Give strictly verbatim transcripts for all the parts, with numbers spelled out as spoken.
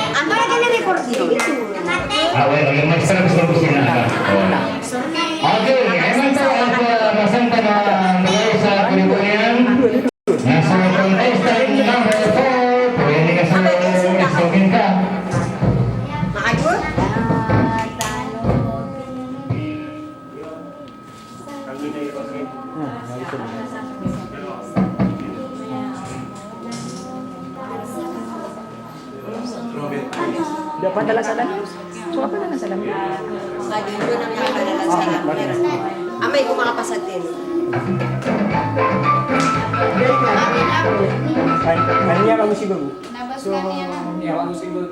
Ano lagi na record dito? Ah, well, yung maestra gusto ko sila. Okay, ay man tayo at, ah, masang taga sa Kuribuyan. Nasa contestant number four, pwede ka sa isogin ka. Maagot? Dapat dalan sa dalan. So, apa dalan sa dalan? Amay ko makapasatin. An-, ano niya, kamusta ba? So, niya, kamusta ba?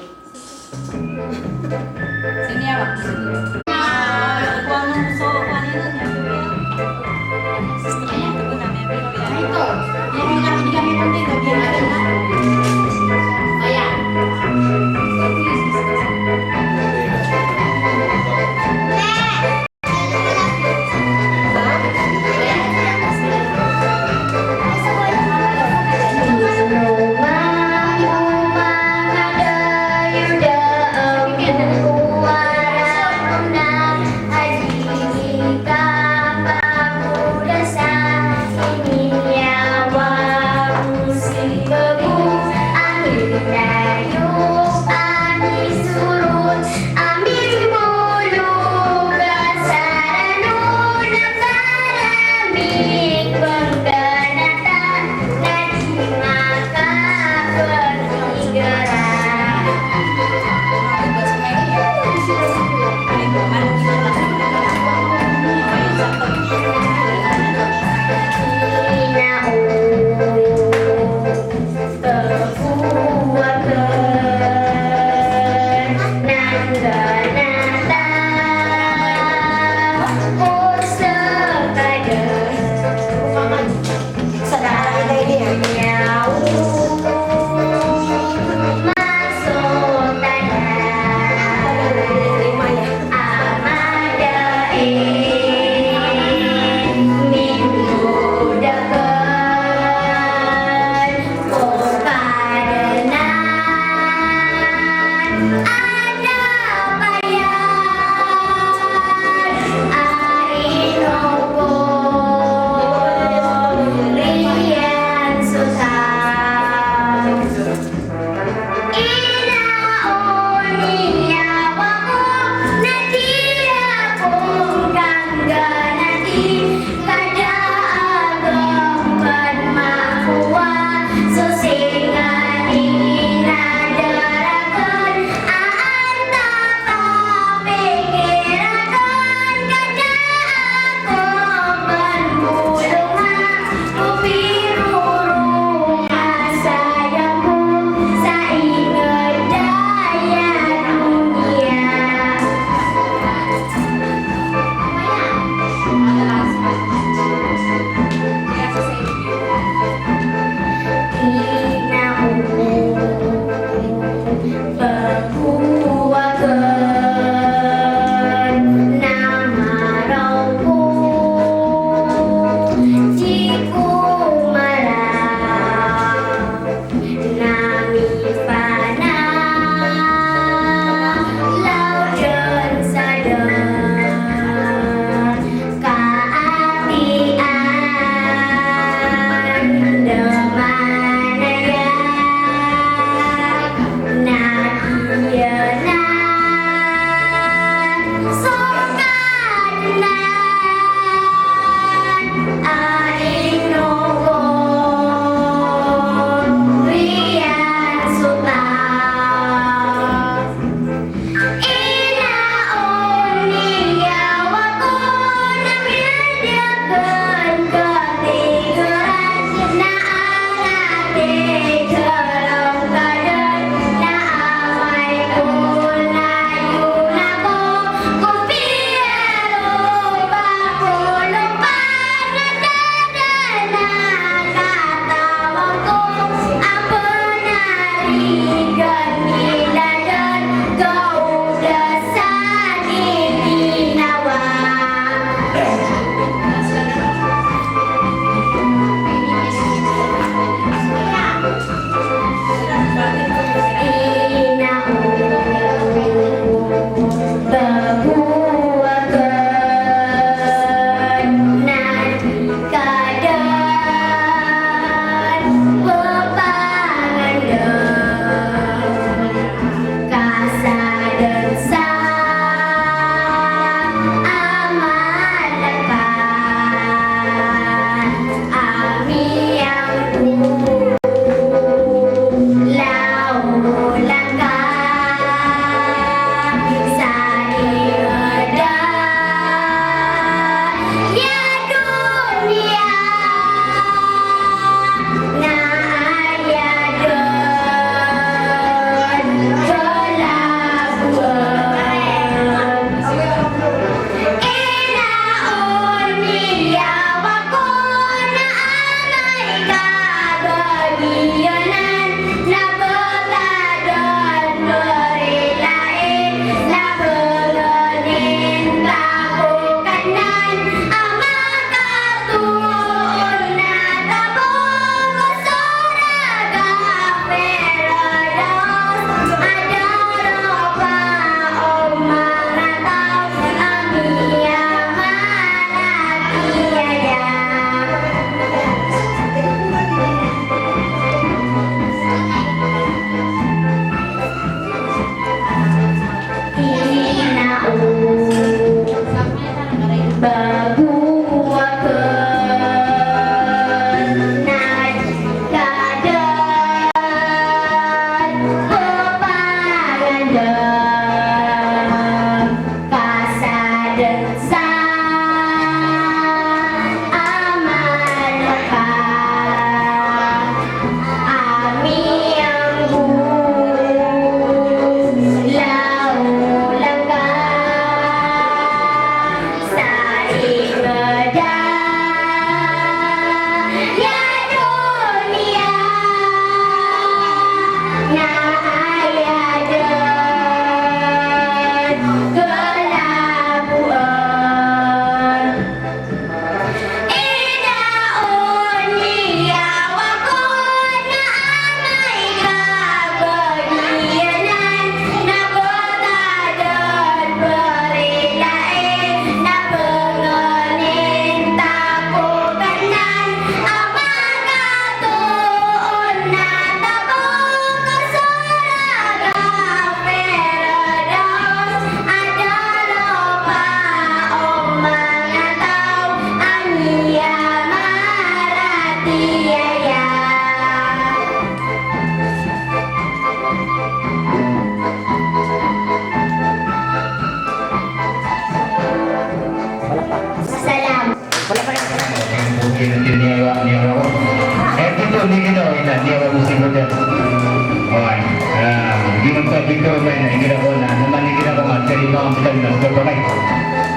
Ina, igira ko na, naman igira ko nga, kaya iba ang bilang ng kapatay.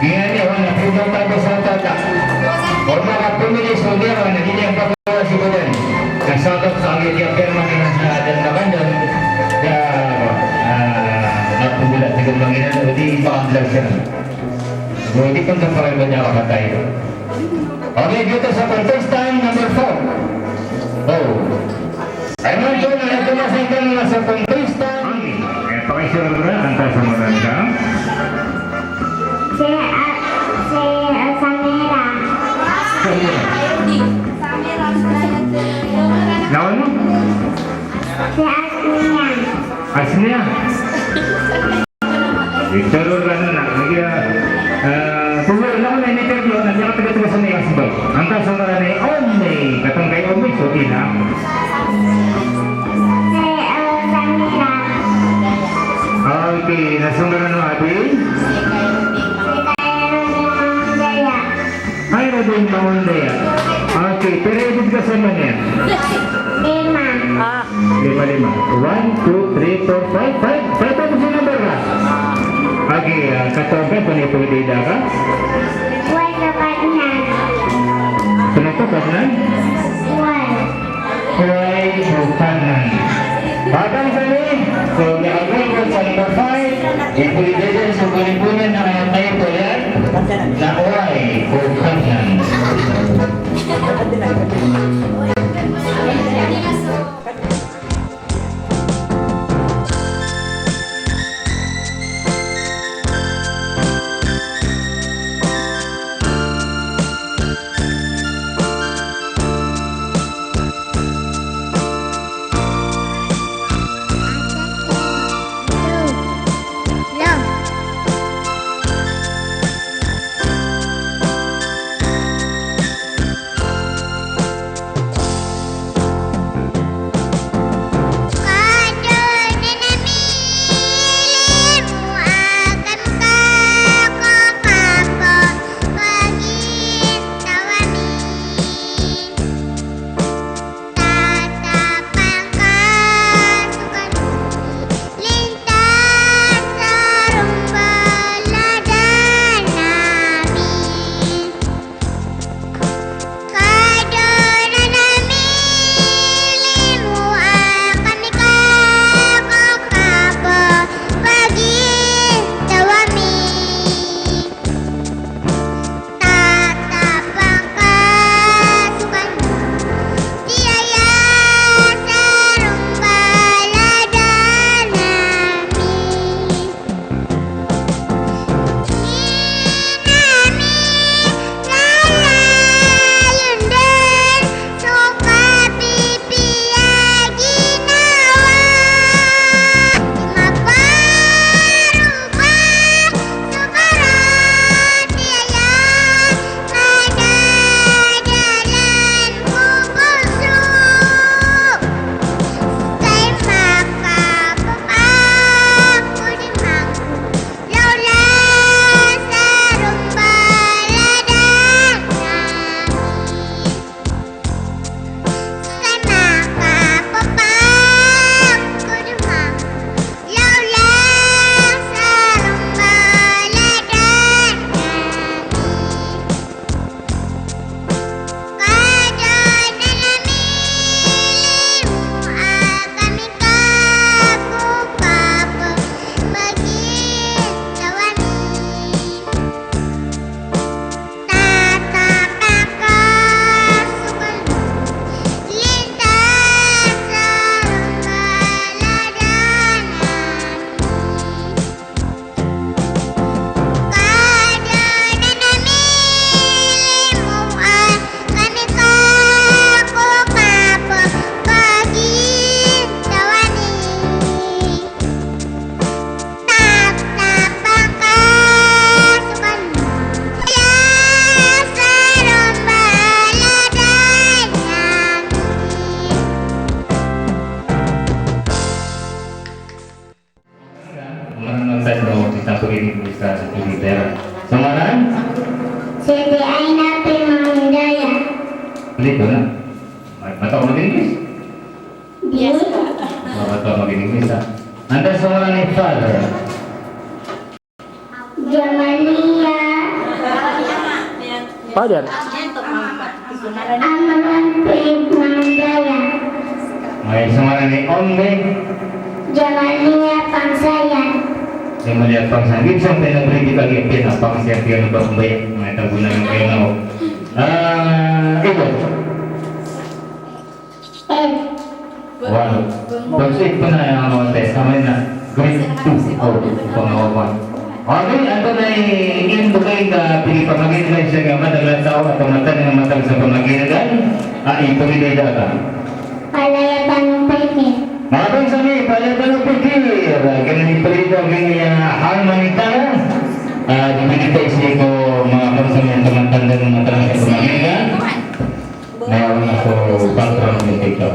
Giyanan iyan na pinatay ko sa tata. Orma ka pumili sa uliyawan na di niya pagkawa si Budan. Kasabot sa angin niya permanent sa adan na kandan. Ya, ah, napugulat sa gumbanginan, o di iba ang bilang siya. O di pun sa pakibat niya kapatay. Okay, dito sa contestant number four. Oh. Ay, man po, na ito na sa ito na sa contestant. Ami, eh, pakisira ko na, antaa so ngaran ka? Si, ah, si, ah, Samira. Samira. Lawan mo? Si Asnia. Asnia. Ito ron na, na, na, ah, tuwa na, na, interview na, niya kataga-taga sa may asbag. Antaa so ngaran ni Omi, katong kay Omi, so ina. Si, ah, Samira. Okay, na so ngaran o abi? Si Khairudin Maundaya. Ay, Rodin Maundaya. Okay, pira edad ka sa manya? Lima. Ah. Lima, lima. One, two, three, four, five, five. Five ang number ka. Okay, ah, katoon ka, pwede, pwede da ka? Why so kadnan? Pwede ka kadnan? Why? Why so kadnan? Babang sa ni, so, niyaagay ko sa number five, ipwede din sa punipunan na kaya tayo po yan. Na why so kadnan? Ngaran, ngaran, ngaran, no, di tampagini ko sa, sa Twitter. So ngaran? Siti Aina Primandaya. Bali ko na. Ma-, mataw mag-English? Di. Yes. Ma-, mataw mag-English, ha? Anda so ngaran i father? Jamania. Father? Amron Philip Mangandaya. Ay, so ngaran i Om, di? Jamania Pangsayan. Jamania Pangsayan. Ibsan tayo na brigi pagi pina Pangsayan, pina ba kumbaya? Mga tagunan ng kayo na, oh. Ah, ito. One. Pagsi pena yang ano tes, sama na grade two. Oh, pangawa. Okay, antonaa i imbegay ka pili pamaginegay sa gama dagal taw a pamatan na matag sa pamaginegay? A, ipagidey da ka. Palaya tano pikir. Mabang sami, palaya tano pikir. Gana ipagidey da gini a harmony tano. A, dibigay tayo sii ko mga pamsami a pamatan na matag sa pamaginegay. Maya na so background ni Tito.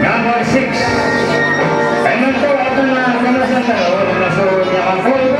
Number six. Ay, man to, ato na, kamasan na, o, na so, niya ka,